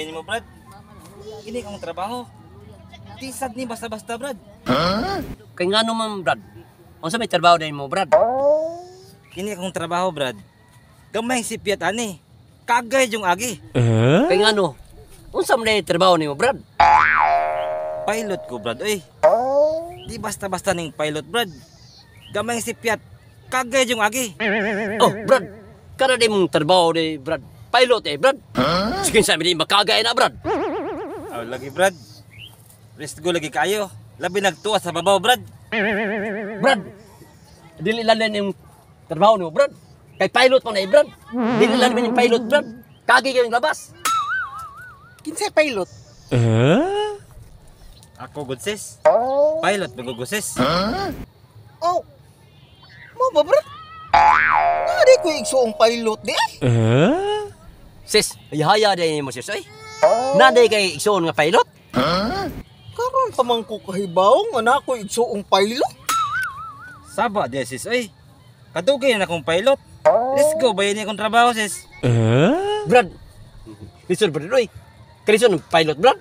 mi nimo, Brad. Kini akong trabaho. Di sad ni basta-basta, Brad. Kay ngano man, Brad? Unsa may trabaho din mo, Brad? Kini akong trabaho, Brad. Gamay sipyat ani. Kagay yung agi. Kay ngano? Unsa man day trabaho nimo, Brad? Pilot ko, Brad, oy. Di basta-basta ning pilot, Brad. Gamay sipyat. Kagay yung agi. Oh, Brad. Kada di mong trabaho di, Brad. Pilot eh, Brad. Sige sa amin di makagay na, Brad. Aw, lagi, Brad. Rest go lagi kayo. Labi nagtuwa sa babaw, Brad. Brad. Dili lang din yung trabaho nimo, Brad. Kay pilot pa na eh, Brad. Dili lang din yung pilot, Brad. Kagay kayong labas. Kinsay pilot? Ako good, sis. Pilot magugo, sis. Oh. Mo ba, Brad? Nga di ko igsuong pilot di ay. Sis, hayahaya din mo, sis, oy. Naday kay igsuon nga pilot. Karon pa man ko kahibaw nga na ako igsuong pilot. Saba di, sis, oy. Kadugay na akong pilot. Let's go, bayan niya akong trabaho, sis. Brad. Lisod, Brad, oy. Kalisod ng pilot, Brad.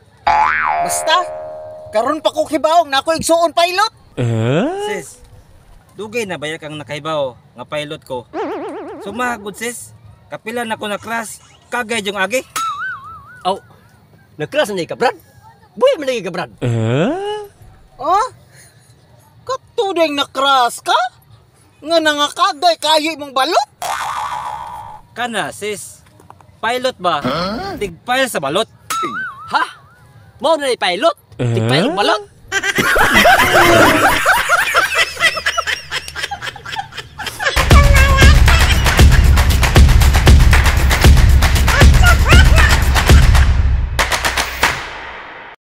Basta karon pa ko hibaw na ako igsuon pilot. Sis, dugay na baya kang nakahibaw nga pilot ko. Sumagod, sis. Kapila na ko na class, kagay yung agi. Aw, nag-crush na ka, Brad. Buhay man lagi ka, Brad. Ah? Katuday na crush ka? Nga nangakagay kayo imong balot? Kana, sis. Pilot ba? Tigpile sa balot. Ha? Mao na ni pilot? Tigpilot balot?